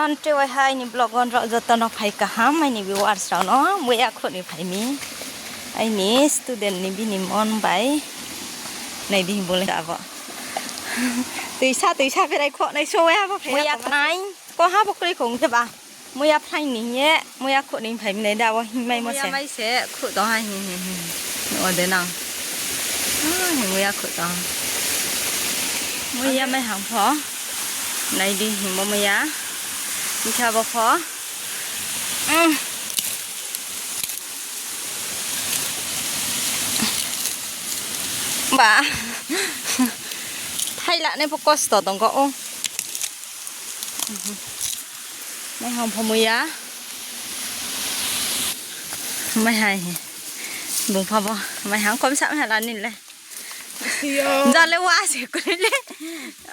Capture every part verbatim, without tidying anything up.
Antre wai hai ni vlog on rao joto no phai kaham, aini viewers rao no muiya khuh ni phai mi. Aini student ni bini mon bai. Nai di bole abo. Tuisa, tuisa berai khuh nai so wai abo phai muiya ya tong. Knai, ko ha bo kroi khong khe ba. Muiya phraing ni hing ye, muiya khuh ni phai mi nai da, abo hing mai mo se. Muiya mai se khuh tong ha hing hing hing. O de nang. Ah, hing muiya khuh tong. Muiya mai hang pho. Nai di hing bo muiya. Hing khe abo pho. Mm. Ba. Thai la nai pho kosto tong kho o. Mai hang pho muiya. Mai hai. Bung pha bo. Mai hang kom sa mai ha la ni le. Sio. Ja le wa se kuri le.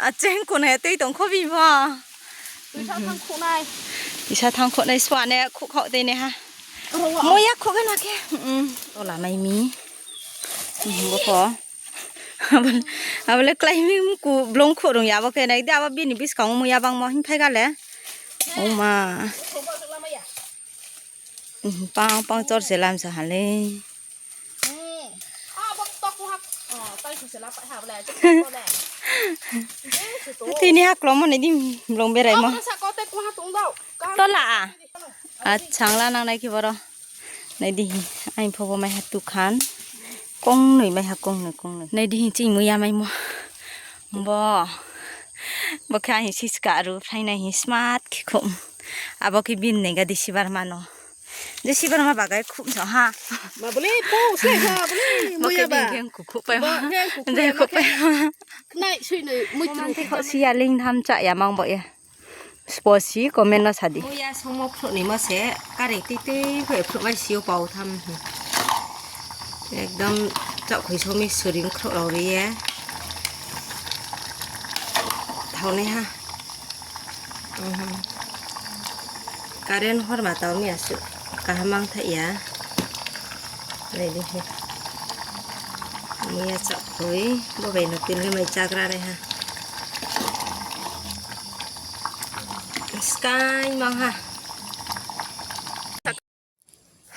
A cheng kun he tui tong kho bi bo. Tuisa thang khuh nai. Tuisa thang khuh nai sua ne khuh khaoh tei ne ha. Aro wa. Muiya khuh gana khe. Mm. Tola mai mi. Mm, bo pho. Abo le, abo le klái mi mku blong khuh rung ya bo khe nai di abo bini buskang muiya bangmo hing phai ga le. O ma. Pang, pang chor se lam sa ha le. Tini ha klomo nai di blong berai mo. Tola a. Achang la nang nai khe boro. Nai di hi, aini pho bo mai ha tukhan. Kongnoi mai ha, kongnoi, kongnoi. Nai di hi, chini muiya maimo. Bo. Bo khe aini siska ru phraing nai hi smart khe khum. Abo khe bini nai ga di sibar mano. Je sibar ma bagai khum so ha. Ma bole, po, se ha, bole, bo khe muiya ba. Bini khe kukhuk pai ma. Bo khe kukhuk pai ma. Nai, sui noi, mui tru. Kho si ya ling tham cha ya mang bo ye. Sposi comment no sa di. Muiya songmo khrouh ni ma se, kare tei tei khe khrouh mai si yo pau tham. Ekdom chaohkhoi somi suring khrouh rao ri ye. Thaonaiha. Current horma tao mi asuh kaham mang thaih ya. Nai di hi. Muiya chaohkhoi, bo bai no tin le mai chagra nai ha. Sky mang ha.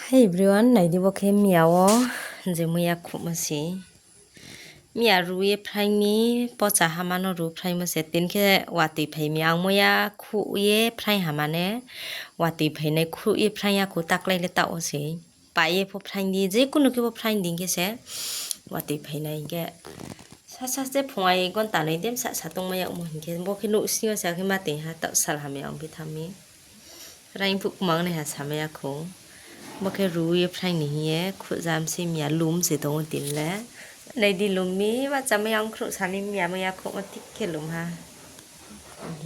Hi everyone, nai di bo khe miya wo je muiya khouhmo se. Miya ru ye phraing mi, pocha hama no ru phraingmo se, tin khe watoi phai mi. Ang muiya khouh ye phraing ha mane, watoi phainai khouh ye phraing ya khou taklai le taoh wo se. Pai ye pho phraing di, je kunu khe pho phraing di hing khe se, watoi phainai hing khe. Sasa se phung ai gonta noi dem sasa tongmai yagmo hing khe, bo khe nouh sing yo se akhe ma tong ha, taoh sal hamya ong phi tham mi. Raing phuh kmang nai ha samai ya khou. Bo khe ru ye phraing ni hing ye, khrouh jam se miya lum se tong ou tin le. Nai di lum mi, ma chamai ya ong khrouh sami miya, miya khouh ma thik khe lum ha.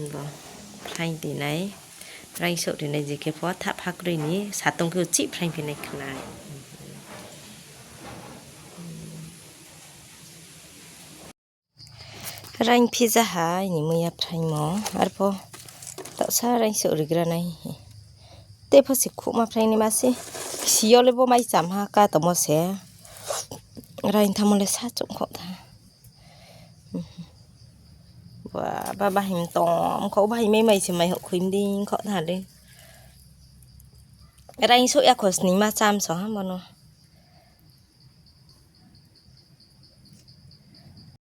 Bo phraing ti nai, raing souh ri nai je khe pho, thapha kroi ni, satong khe uchih phraing phi nai khnai. Raing phi ja ha, aini muiya phraingmo, arpho taohsa raing souh rigra nai. Tei pho se khouhma phraing ni ma se, si yo le bo mai cham ha, ka tongmo se. Raing thanngmo le sa choung khaoh tha. Ba, ba, bahai mtong khaoh, bahai mai mai se mai houh khui mding khaoh tha le. Raing souh ya kho sning ma cham so ha bono.